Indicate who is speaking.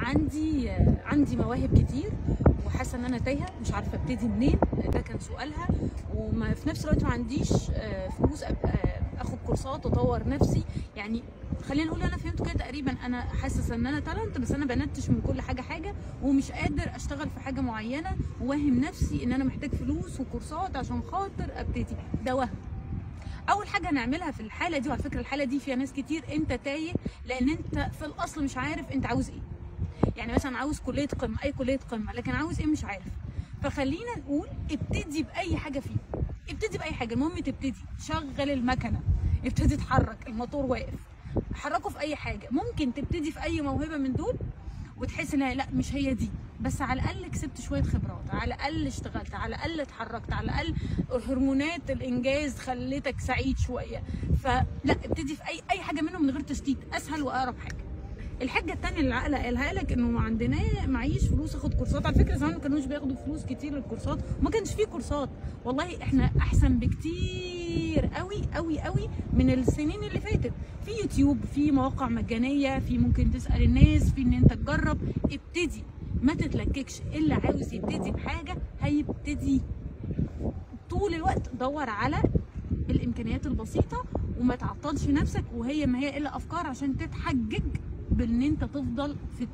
Speaker 1: عندي مواهب كتير وحاسه ان انا تايهه، مش عارفه ابتدي منين. ده كان سؤالها. وما في نفس الوقت ما عنديش فلوس اخد كورسات واطور نفسي. يعني خلينا نقول انا فهمت كده تقريبا، انا حاسه ان انا talent بس انا بنتش من كل حاجة حاجة، ومش قادر اشتغل في حاجة معينة، وواهم نفسي ان انا محتاج فلوس وكورسات عشان خاطر ابتدي. ده وهم. اول حاجة نعملها في الحالة دي، وعلى فكرة الحالة دي فيها ناس كتير، انت تايه لان انت في الاصل مش عارف انت عاوز ايه. يعني مثلا عاوز كليه قمة، اي كليه قمة، لكن عاوز ايه مش عارف. فخلينا نقول ابتدي باي حاجة فيه، ابتدي باي حاجة، المهم تبتدي. شغل المكنه، ابتدي اتحرك، الموتور واقف، حركة في اي حاجة. ممكن تبتدي في اي موهبة من دول وتحس انها لا مش هي دي، بس على الاقل كسبت شوية خبرات، على الاقل اشتغلت، على الاقل اتحركت، على الاقل هرمونات الانجاز خلتك سعيد شوية. فلا، ابتدي في اي حاجة منهم من غير تشتيت، اسهل واقرب حاجة. الحاجة الثانية اللي العقل قالها لك انه ما عندنا معيش فلوس اخد كورسات. على فكرة زمان ما كانوش بياخدوا فلوس كتير للكورسات، وما كانش فيه كورسات. والله احنا احسن بكتير قوي قوي قوي من السنين اللي فاتت. في يوتيوب، في مواقع مجانية، في ممكن تسال الناس، في ان انت تجرب. ابتدي، ما تتلككش. اللي عاوز يبتدي بحاجة هيبتدي. طول الوقت دور على الامكانيات البسيطة وما تعطلش نفسك، وهي ما هي الا افكار عشان تتحجج بان انت تفضل في